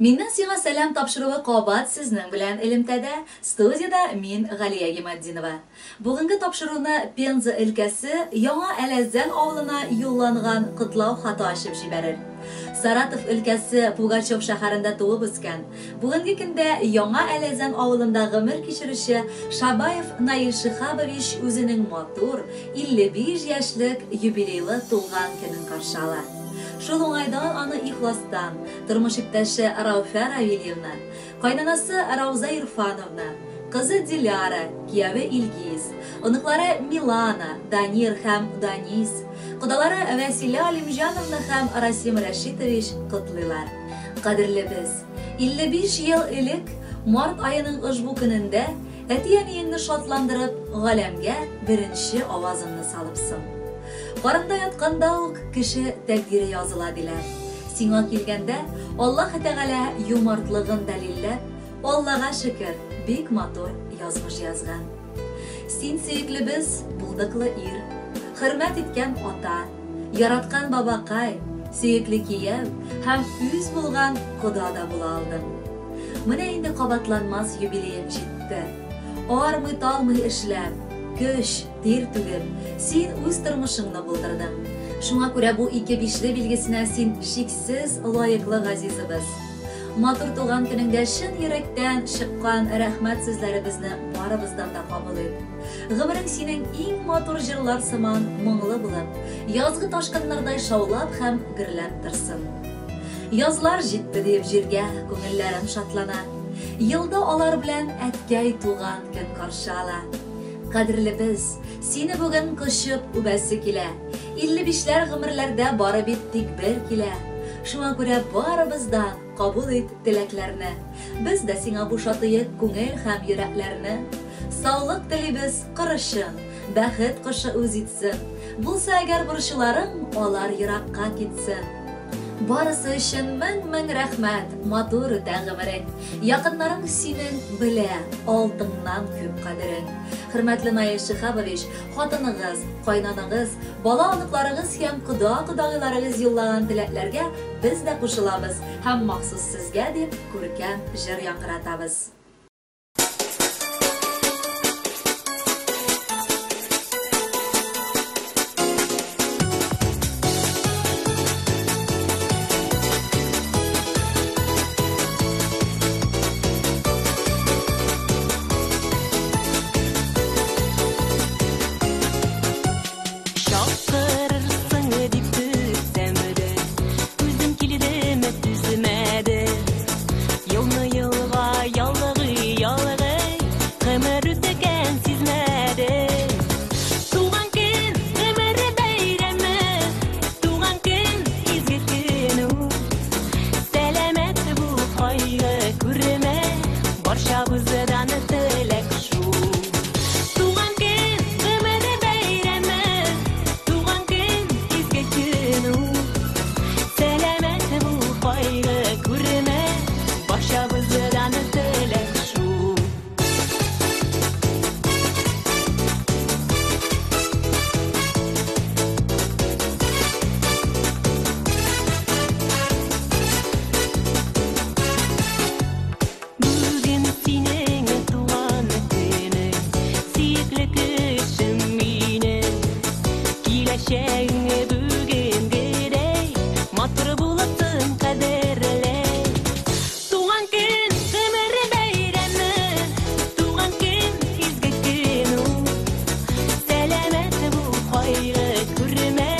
Миннән сиңа сәлам тапшыруы кабат сезнең белән элемтәдә. Студиядә мин Галия Гиматдинова. Бүгенге тапшыруны Пенза өлкәсе Яңа Әләзән авылына юлланган котлау хаты ачып җибәрер. Саратов өлкәсе Пугачев шәһәрендә туып үскән, бүгенге көндә Яңа Әләзән авылында гомер кичерүче Шабаев Наил Шиһабович үзенең матур, 55 яшьлек юбилейлы туган көнен каршы ала. Шул уңайдан аны ихластан, тормыш иптәше Рауфә Равильевна, кайнанасы Рауза Ирфановна, кызы Диляра, кияве Илгиз, оныклары Милана, Данир һәм Данис, кодалары Вәсилә Алимҗановна һәм Расим Рәшитович котлыйлар. Кадерлебез, 55 ел элек, март аеның ошбу көнендә, әти-әниеңне шатландырып, галәмгә беренче авазыңны салыпсың. Карында ятканда ук кеше тәкъдире языла, диләр. Сиңа килгәндә, Аллаһы Тәгалә юмартлыгын дәлилләп, Аллага шөкер, бик матур язмыш язган. Син сөеклебез, булдыклы ир, хөрмәт иткән ата, яраткан бабакай, сөекле кияү һәм үз булган кода да була алдың. Менә инде кабатланмас юбилеең җитте. Армый-талмый эшләп, көч, тир түгеп, син үз тормышыңны булдырдың. Шуңа күрә бу ике бишле билгесенә син шиксез лаеклы газизыбыз. Матур туган көнеңдә чын йөрәктән чыккан рәхмәт сүзләребезне барыбыздан да кабул ит. Гомерең синең иң матур җырлар сыман моңлы булып, язгы ташкыннардай шаулап һәм гөрләп торсын. Язлар җитте диеп җиргә күңелләрем шатлана. Елда алар белән әткәй туган көн каршы ала. Кадерлебез, сине бүген кочып үбәсе килә. 55ләр гомерләрдә бары бит тик бер килә. Шуңа күрә барыбыздан кабул ит теләкләрне. Без дә сиңа бушатыек күңел һәм йөрәкләрне. Саулык телибез корычын, бәхет кошы үз итсен. Булса әгәр борчуларың, алар еракка китсен. Барысы өчен мең-мең рәхмәт, матур үтә гомерең. Якыннарың синең белә, алтыннан күп кадерең. Хөрмәтле Наил Шиһабович, хатыныгыз, кайнаныгыз, бала-оныкларыгыз һәм кода-кодагыйларыгыз юллаган теләкләргә без дә кушылабыз һәм махсус сезгә дип күркәм җыр яңгыратабыз. Чакырырсың дип көтсәм дә, үзем килдем, түзмәдем. Елны елга ялгый-ялгый, гомер үткән сизмәдем. Туган көн, гомер бәйрәме, туган көн, изге көн ул. Сәламәт бул, кайгы күрмә, барчабыздан теләк шул. Туган көн, гомер бәйрәме, туган көн, изге көн ул. Сәламәт бул, кайгы күрмә, барчабыздан теләк шул. Бүген синең туган көнең, сөекле кешем минем. Киләчәгең бүгенгедәй, матур булсын, кадерле. Туган көн, гомер бәйрәме, туган көн, изге көн ул. Сәламәт бул, кайгы күрмә,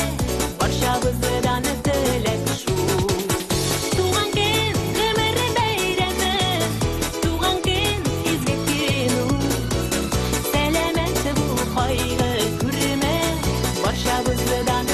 барчабыздан теләк шул. Туган көн, гомер бәйрәме, туган көн, изге көн ул. Сәламәт бул, кайгы күрмә, барчабыздан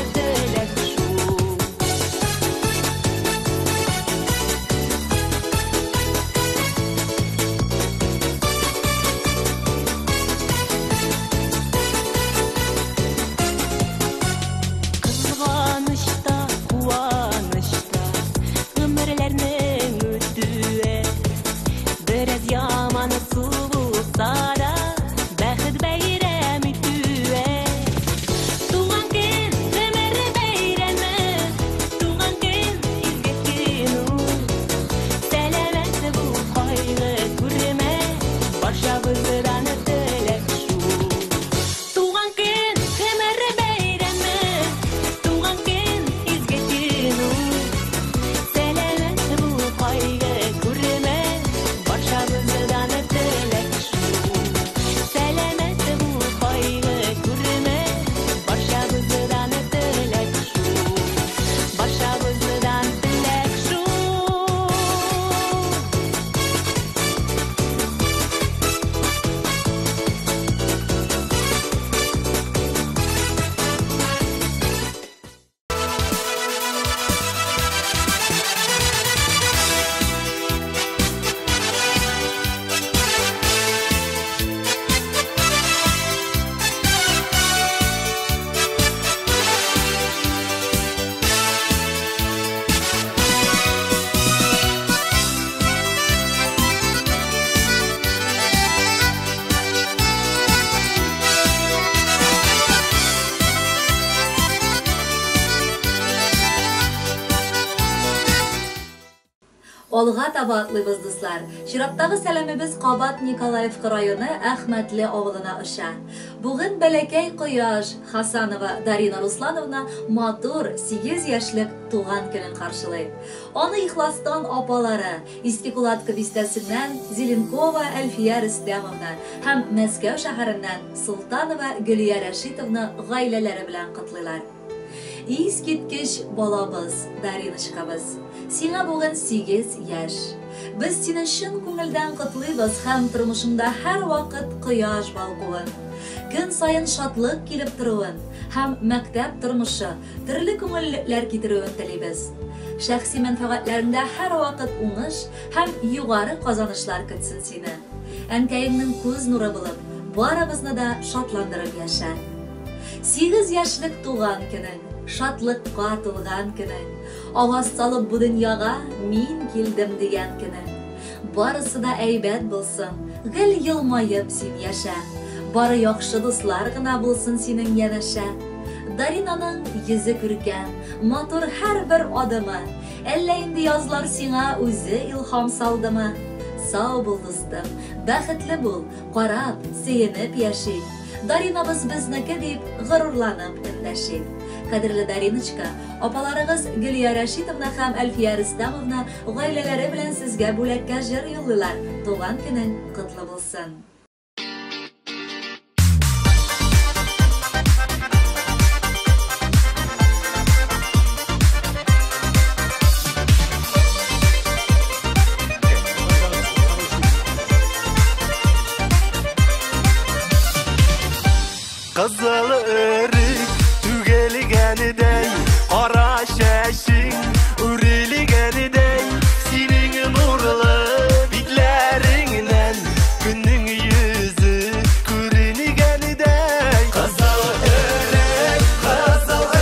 Алга таба атлыйбыз, дуслар. Чираттагы сәламебез кабат Николаевка районы Әхмәтле авылына оча. Бүген бәләкәй кояш Хасанова Дарина Руслановна матур 8 яшьлек туган көнен каршылый. Аны ихластан апалары, Иске Кулатка бистәсеннән Зеленкова Әлфия Рөстәмовна һәм Мәскәү шәһәреннән Солтанова Гөлия Рәшитовна гаиләләре белән котлыйлар. Искиткеч балабыз, Дариночкабыз! Сиңа бүген 8 яшь. Без сине чын күңелдән котлыйбыз һәм тормышыңда һәрвакыт кояш балкуын, көн саен шатлык килеп торуын һәм мәктәп тормышы төрле күңеллекләр китерүен телибез. Шәхси мәнфәгатьләреңдә һәрвакыт уңыш һәм югары казанышлар көтсен сине. Әнкәеңнең күз нуры булып, барыбызны да шатландырып яшә. 8 яшьлек туган көнең, шатлыкка тулган көнең, аваз салып бу дөньяга мин килдем дигән көнең. Барысы да әйбәт булсын, гел елмаеп син яшә. Бары яхшы дуслар гына булсын синең янәшә. Даринаның йөзе күркәм, матур һәрбер адымы. Әллә инде язлар сиңа үзе илһам салдымы? Сау бул, дустым, бәхетле бул, карап, сөенеп яшик. Даринабыз безнеке дип горурланып эндәшик. Кадерле Дариночка, апаларыгыз Гөлия Рәшитовна һәм Әлфия Рөстәмовна гаиләләре белән сезгә бүләккә җыр юллыйлар. Туган көнең котлы булсын! Кызыл өрек түгелгәндәй, кара чәчең үрелгәндәй, синең нурлы битләреңнән көннең йөзе күренгәндәй. Кызыл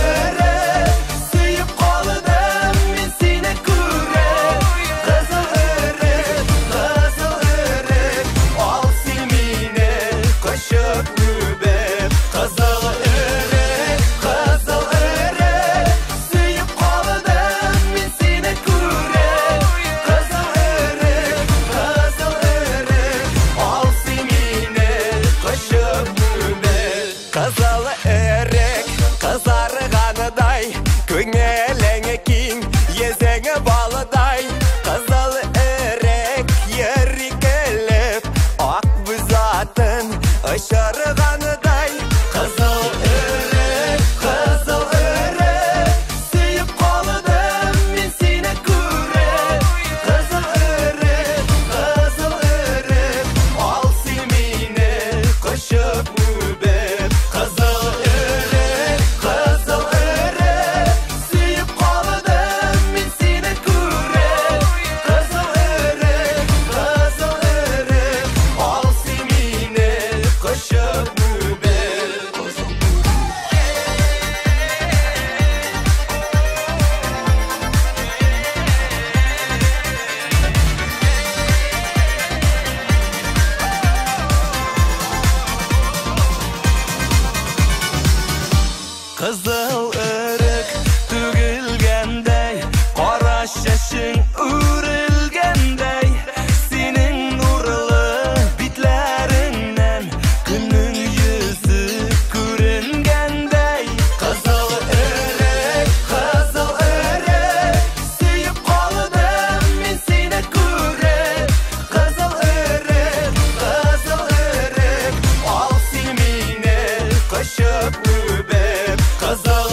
өрек, сөеп калдым мин сине күреп. Кызыл өрек, ал син мине кочып үбеп. Кызыл өрек, сөеп калдым мин сине күреп. Кызыл өрек, ал син мине кочып үбеп. Кызыл өрек, кызарганыдай, күңелең киң, йөзең балдай. Кызыл өрек, йөри көлеп, ак бүз атын очырганыдай. Кызыл өрек, сөеп калдым мин сине күреп. Кызыл өрек, ал син мине кочып үбеп. Кызыл өрек, сөеп калдым мин сине күреп. Кызыл өрек, ал син мине кочып үбеп. Кызыл өрек түгелгәндәй, кара чәчең үрелгәндәй, синең нурлы битләреңнән көннең йөзе күренгәндәй. Кызыл өрек, сөеп калдым мин сине күреп. Кызыл өрек, ал син мине кочып үбеп. Кызыл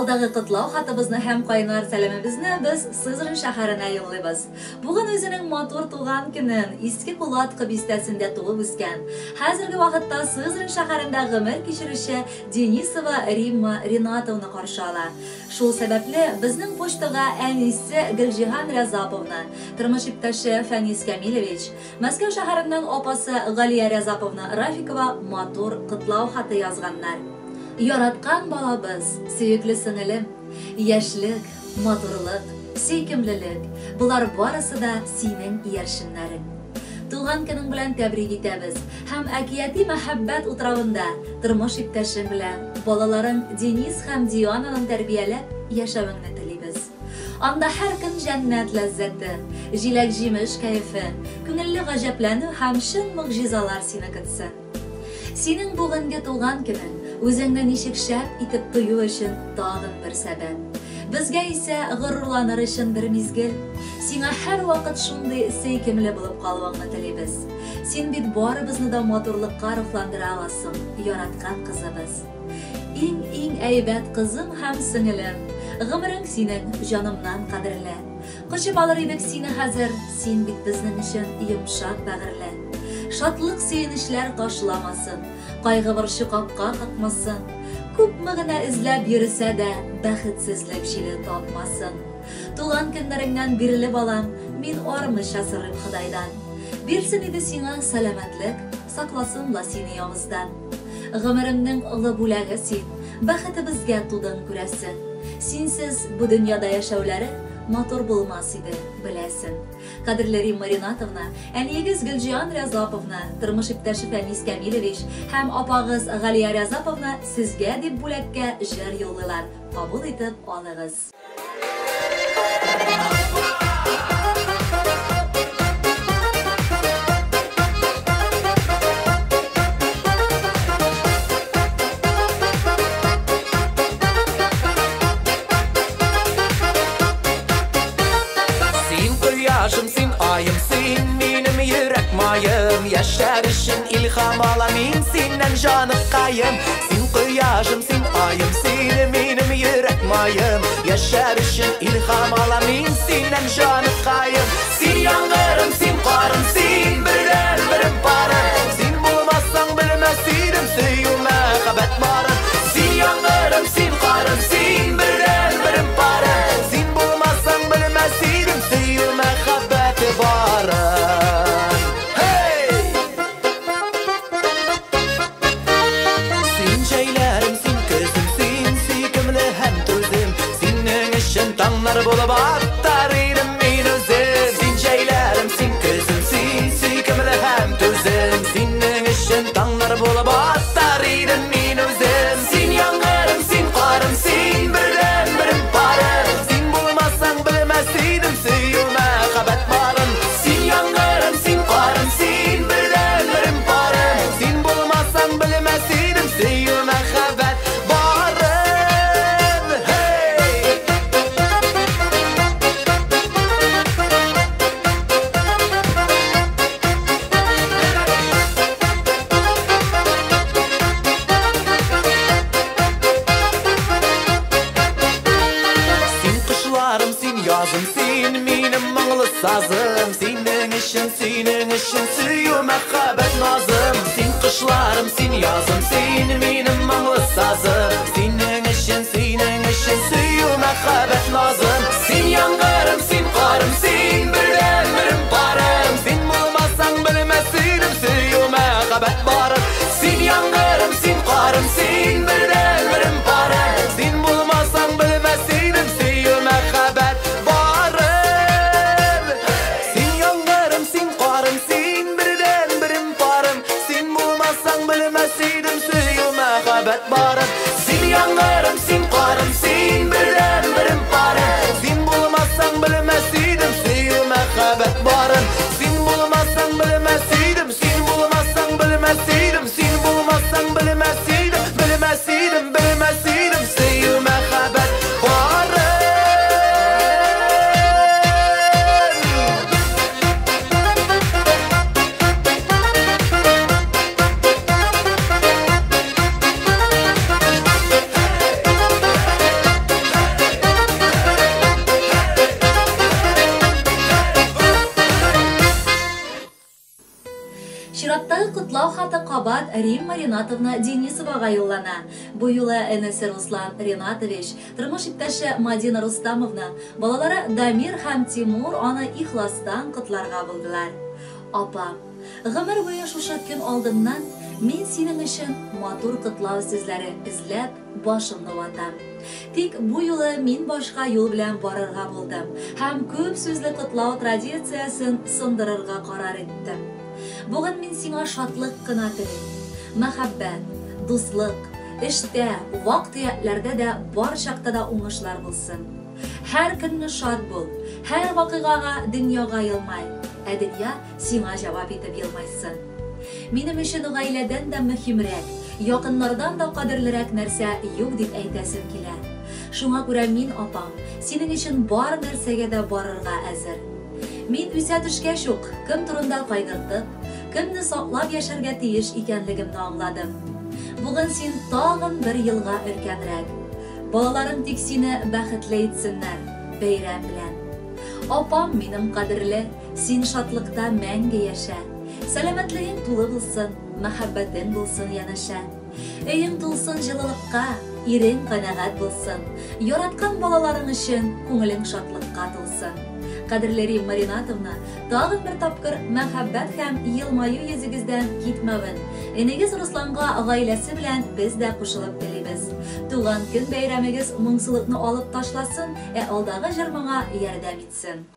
Алдагы котлау хатыбызны һәм кайнар сәламебезне без Сызрань шәһәренә юллыйбыз. Бүген үзенең матур туган көнен Иске Кулаткы бистәсендә туып үскән, хәзерге вакытта Сызрань шәһәрендә гомер кичерүче Денисова Римма Ринатовна каршы ала. Шул сәбәпле безнең почтага әнисе Гөлҗиһан Рязаповна, тормыш иптәше Фәнис Кәмилевич, Мәскәү шәһәреннән апасы Галия Рязаповна Рафикова матур котлау хаты язганнар. Яраткан балабыз, сөекле сеңелем, яшьлек, матурлык, сөйкемлелек, болар барысы да синең иярченнәрең. Туган көнең белән тәбрик итәбез һәм әкияти мәхәббәт утравында тормыш иптәшең белән балаларың Денис һәм Диананың тәрбияләп яшәвеңне телибез. Анда һәр көн җәннәт ләззәте, җиләк-җимеш кәефе, күңелле гаҗәпләнү һәм чын могҗизалар сине көтсен. Синең бүгенге туган көнең, үзеңне ничек шәп итеп тою өчен тагын бер сәбәп. Безгә исә горурланыр өчен бер мизгел. Сиңа һәрвакыт шундый сөйкемле булып калуыңны телибез. Син бит барыбызны да матурлыкка рухландыра аласың, яраткан кызыбыз. Иң-иң әйбәт кызым һәм сеңелем, гомерең синең җанымнан кадерле. Кочып алыр идек сине хәзер, син бит безнең өчен йомшак бәгырьле. Шатлык-сөенечләр ташламасын, кайгы-борчу капка какмасын. Күпме генә эзләп йөресә дә, бәхетсезлек җиле тапмасын. Туган көннәреңнән бирле, балам, мин армыйча сорыйм Ходайдан. Бирсен иде сиңа сәламәтлек, сакласын ла сине явыздан. Гомеремнең олы бүләге син, бәхетебезгә тудың, күрәсең. Синсез бу дөньяда яшәүләре матур булмас иде, беләсең. Кадерле Римма Ринатовна, әниегез Гөлҗиһан Рязаповна, тормыш иптәше Фәнис Кәмилевич һәм апагыз Галия Рязаповна сезгә дип бүләккә җыр юллыйлар. Кабул итеп алыгыз. Син кояшым, син аем, син минем йөрәк маем. Яшәр өчен илһам алам мин синнән, җаныкаем. Син кояшым, син аем, син минем йөрәк маем. Яшәр өчен илһам алам мин синнән, җаныкаем. Син яңгырым, син карым, син бердәнберем парым. Син булмасаң белмәс идем сөю мәхәббәт барын. Син яңгырым, син карым, син бердәнберем парым. Син булмасаң белмәс идем сөю мәхәббәт барын. Hey! Син җәйләрем, син көзем, син сөйкемле һәм түзем. Синең өчен таңнар булып атар идем мин үзем. Син җәйләрем, син көзем, син сөйкемле һәм түзем. Синең өчен таңнар булып атар идем мин үзем. Син яңгырым, син карым, син бердәнберем парым. Син булмасаң белмәс идем сөю мәхәббәт барын. Син яңгырым, син карым, син бердәнберем парым. Син булмасаң белмәс идем сөю мәхәббәт барын. Hey! Син кышларым, син язым, син минем моңлы сазым. Синең өчен, синең өчен сөю мәхәббәт назым. Син кышларым, син язым, син минем моңлы сазым. Синең өчен, синең өчен сөю мәхәббәт назым. Син яңгырым, син карым, син бердәнберем парым. Син булмасаң белмәс идем сөю мәхәббәт барын. Син яңгырым, син карым, син бердәнберем парым. Син булмасаң белмәс идем сөю мәхәббәт барын. Син яңгырым, син карым, син бердәнберем парым. Син булмасаң белмәс идем сөю мәхәббәт барын. Син яңгырым, син карым, син бердәнберем парым. Син булмасаң белмәс идем сөю мәхәббәт барын. Син булмасаң белмәс идем, син булмасаң белмәс идем, син булмасаң белмәс идем, белмәс идем, белмәс идем сөю мәхәббәт барын. Чираттагы котлау хаты кабат Римма Ринатовна Денисовага юллана. Бу юлы энесе Руслан Ринатович, тормыш иптәше Мадина Рустамовна, балалары Дамир һәм Тимур аны ихластан котларга булдылар. Апам, гомер буе шушы көн алдыннан мин синең өчен матур котлау сүзләре эзләп башымны ватам. Тик бу юлы мин башка юл белән барырга булдым һәм күп сүзле котлау традициясен сындырырга карар иттем. Бүген мин сиңа шатлык кына телим. Мәхәббәт, дуслык, эштә, вак-төякләрдә дә бар чакта да уңышлар булсын. Һәр көнне шат бул, һәр вакыйгага дөньяга елмай, ә дөнья сиңа җавап итеп елмайсын. Минем өчен гаиләдән дә мөһимрәк, якыннардан да кадерлерәк нәрсә юк дип әйтәсем килә. Шуңа күрә мин, апам, синең өчен бар нәрсәгә дә барырга әзер. Мин үсә төшкәч үк, кем турында кайгыртып, кемне саклап яшәргә тиеш икәнлегемне аңладым. Бүген син тагын бер елга өлкәнрәк. Балаларың тик сине бәхетле итсеннәр, бәйрәм белән. Апам минем кадерле, син шатлыкта мәңге яшә. Сәламәтлегең тулы булсын, мәхәббәтең булсын янәшә. Өең тулсын җылылыкка, ирең канәгать булсын. Яраткан балаларың өчен күңелең шатлыкка тулсын. Кадерле Римма Ринатовна, тагын бер тапкыр мәхәббәт һәм елмаю йөзегездән китмәвен, энегез Русланга гаиләсе белән без дә кушылып телибез. Туган көн бәйрәмегез моңсулыкны алып ташласын, ә алдагы җыр моңа ярдәм итсен.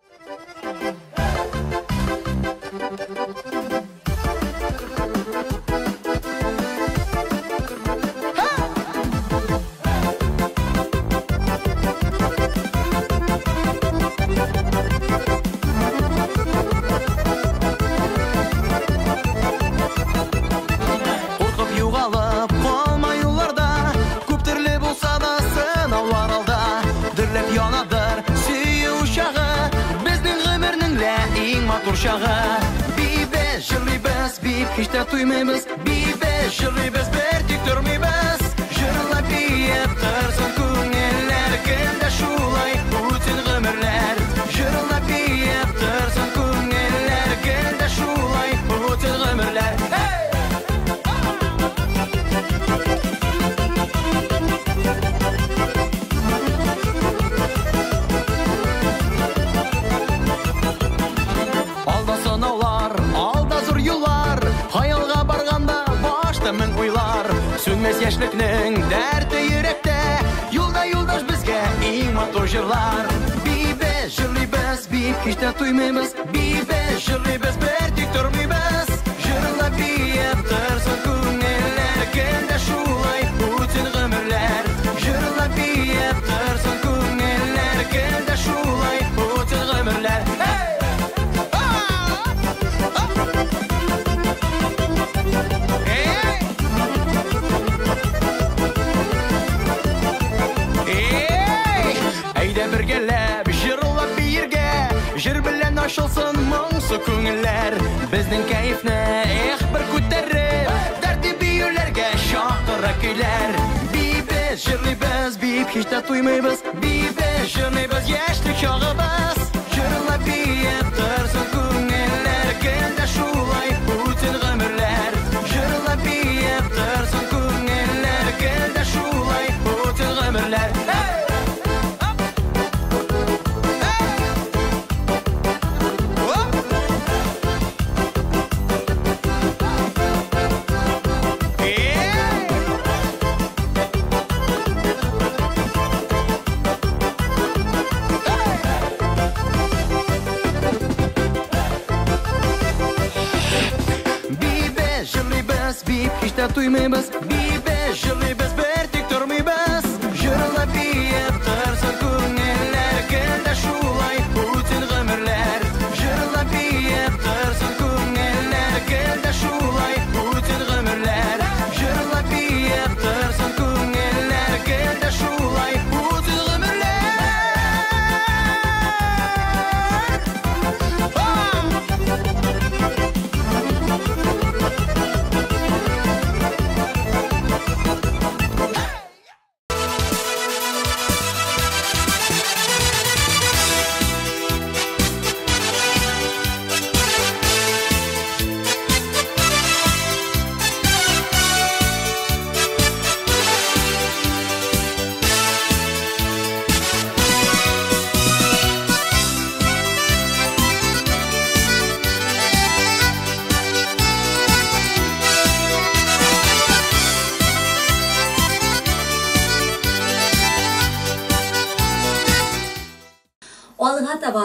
Куркып югалып калма юлларда, күп төрле булса да сынаулар алда. Дөрләп янадыр сөю учагы, безнең гомернең лә иң матур чагы. Биибез, җырлыйбыз, биеп һич тә туймыйбыз. Биибез, җырлыйбыз, бер тик тормыйбыз. Җырлап биеп торсын күңелләр, көн дә шулай үтсен гомерләр. Җырлап биеп торсын күңелләр, көн дә шулай үтсен гомерләр. Hey! Алда сынаулар, алда зур юллар, Хаялга барганда башта мең уйлар. Сүнмәс яшьлекнең дәрте йөрәктә, юлда юлдаш безгә иң матур җырлар. Биибез, җырлыйбыз, биеп һич тә туймыйбыз. Биибез, җырлыйбыз, бер тик тормыйбыз. Җырлап биеп торсын күңелләр, көн дә шулай үтсен гомерләр. Җырлап биеп торсын күңелләр, көн дә шулай үтсен гомерләр. Hey! Эй! Әйдә бергәләп җырлап биергә, җыр белән ачылсын моңсу күңелләр. Безнең кәефне эх бер күтәреп, дәртле биюләргә чакыра көйләр. Биибез, җырлыйбыз, биеп һич тә туймыйбыз. Биибез, җырлыйбыз, яшьлек чагыбыз. Җырлап биеп торсын күңелләр, көн дә шулай үтсен гомерләр. Җырлап биеп торсын күңелләр, көн дә шулай үтсен гомерләр. Hey! Биибез, җырлыйбыз, биеп һич тә туймыйбыз. Биибез, җырлыйбыз, бер тик тормыйбыз. Җырлап биеп торсын күңелләр, көн дә шулай үтсен гомерләр. Җырлап биеп торсын күңелләр, көн дә шулай үтсен гомерләр. Җырлап биеп торсын күңелләр, көн дә шулай үтсен гомерләр.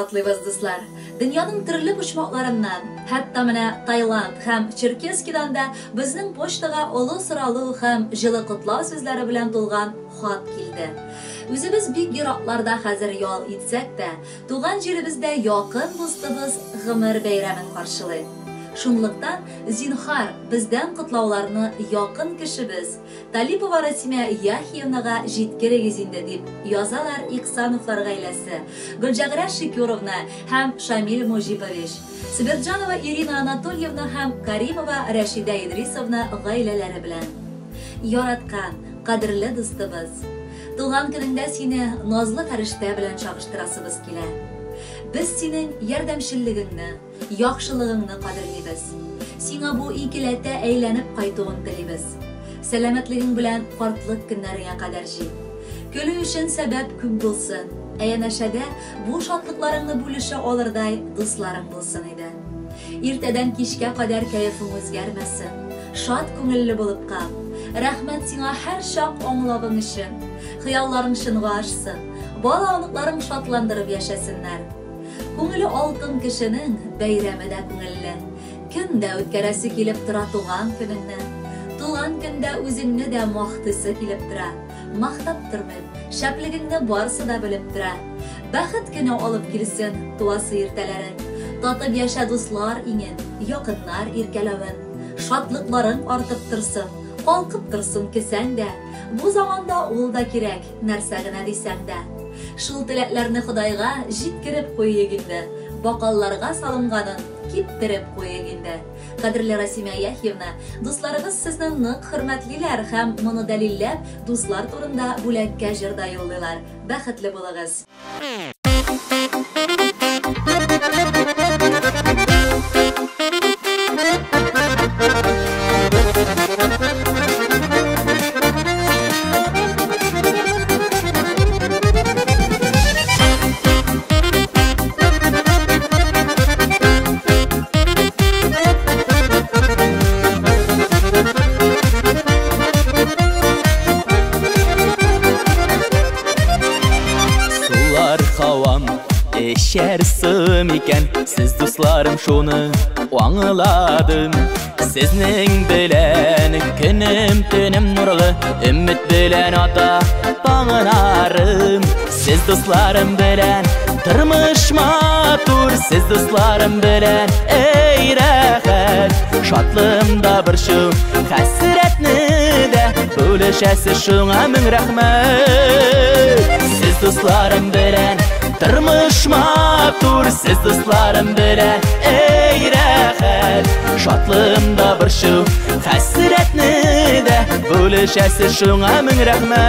котлыйбыз, дуслар. Дөньяның төрле почмакларыннан, хәтта менә Таиланд һәм Черкесскидан да безнең почтага олы соралу һәм җылы котлау сүзләре белән тулган хат килде. Үзебез бик еракларда хәзер ял итсәк тә, туган җиребездә якын дустыбыз гомер бәйрәмен каршылый. Шунлыктан, зинһар, бездән котлауларны якын кешебез, Талипова Расимә Яхиевнага җиткерегез инде, дип язалар Ихсановлар гаиләсе, Гөлҗәгърә Шикюровна һәм Шамил Муҗипович, Сабирҗанова Ирина Анатольевна һәм Каримова Рәшидә Идрисовна гаиләләре белән. Яраткан, кадерле дустыбыз! Туган көнеңдә сине назлы фәрештә белән чагыштырасыбыз килә. Без синең ярдәмчеллегеңне, яхшылыгыңны кадерлибез. Сиңа бу икеләтә әйләнеп кайтуын телибез. Сәламәтлегең белән картлык көннәреңә кадәр җит. Көлү өчен сәбәп күп булсын, ә янәшәдә бу шатлыкларыңны бүлешә алырдай дусларың булсын иде. Иртәдән кичкә кадәр кәефең үзгәрмәсен, шат күңелле булып кал. Рәхмәт сиңа һәрчак аңлавың өчен. Хыялларың чынга ашсын, бала-оныкларың шатландырып яшәсеннәр. Күңеле алтын кешенең бәйрәме дә күңелле. Көн дә үткәрәсе килеп тора туган көнеңне. Туган көндә үзеңне дә мактыйсы килеп тора. Мактап тормыйм, шәплегеңне барысы да белеп тора. Бәхет кенә алып килсен туасы иртәләрең. Татып яшә дуслар иңен, якыннар иркәләвен. Шатлыкларың артып торсын, калкып торсын кесәң дә. Бу заманда ул да кирәк, нәрсә генә дисәң дә. Шул теләкләрне Ходайга җиткереп куйыйк инде. Бакалларга салынганын киптереп куйыйк инде. Кадерле Расимә Яхьевна, дусларыгыз сезне нык хөрмәтлиләр һәм моны дәлилләп, дуслар турында бүләккә җыр да юллыйлар. Бәхетле булыгыз! Сулар һавам, эчәрсем икән, сез дусларым шуны аңладым. Сезнең белән көнем төнем нурлы, өмет белән ата таңнарым. Сез дусларым белән тормыш матур, сез дусларым белән эй рәхәт. Шатлым да борчу, хәсрәтне дә бүлешәсез, шуңа мең рәхмәт. Сез дусларым белән тормыш матур, сез дусларым белән эй рәхәт. Шатлым да борчу, хәсрәтне дә бүлешәсез, шуңа мең рәхмәт.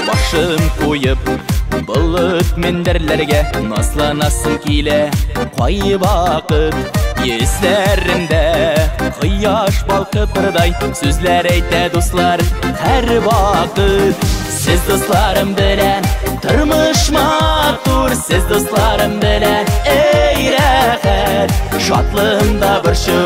Башым куеп болыт мендәрләргә назланасым килә кайвакыт. Йөзләрендә кояш балкыпырдай сүзләр әйтә дуслар һәрвакыт. Сез дусларым белән тормыш матур, сез дусларым белән эй рәхәт. Шатлым да борчу,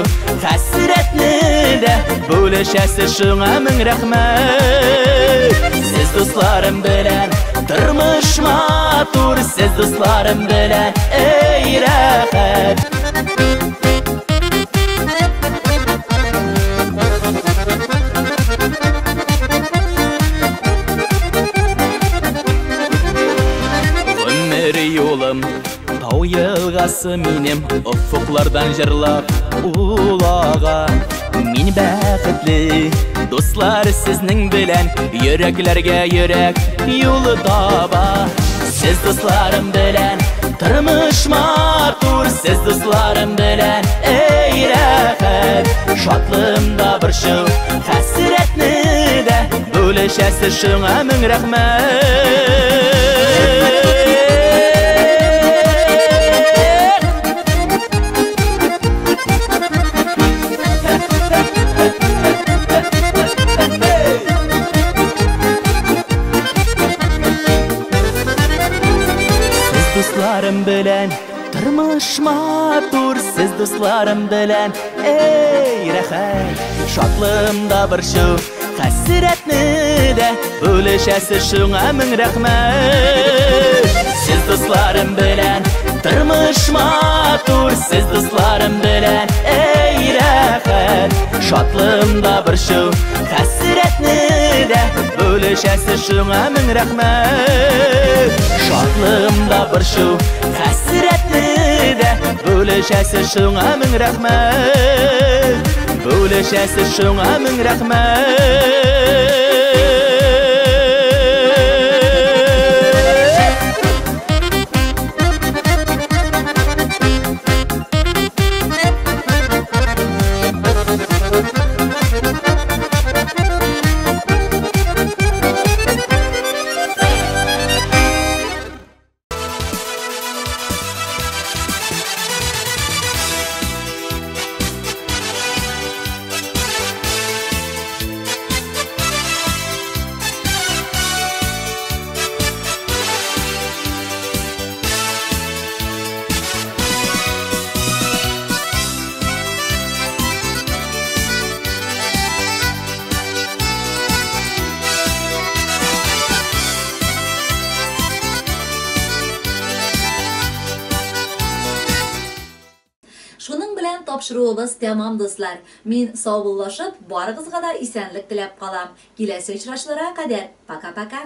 хәсрәтне дә бүлешәсез, шуңа мең рәхмәт. Сез дусларым белән тормыш матур, сез дусларым белән эй рәхәт. Гомер юлым тау елгасы минем, офыклардан җырлап улага. Мин бәхетле, дуслар сезнең белән, йөрәкләргә йөрәк юлы таба. Сез дусларым белән тормыш матур, сез дусларым белән эй рәхәт. Шатлым да борчу, хәсрәтне дә бүлешәсез, шуңа мең рәхмәт. Дусларым белән тормыш матур, сез дусларым белән эй рәхәт. Шатлым да борчу, хәсрәтне дә бүлешәсез, шуңа мең рәхмәт. Сез дусларым белән тормыш матур, сез дусларым белән эй рәхәт. Шатлым да борчу, хәсрәтне дә бүлешәсез, шуңа мең рәхмәт. Шатлым да борчу, хәсрәтне дә бүлешәсез, шуңа мең рәхмәт. Бүлешәсез, шуңа мең рәхмәт. Шуның белән тапшыруыбыз тәмам, дуслар. Мин саубуллашып, барыгызга да исәнлек теләп калам. Киләсе очрашуларга кадәр. Пока-пока.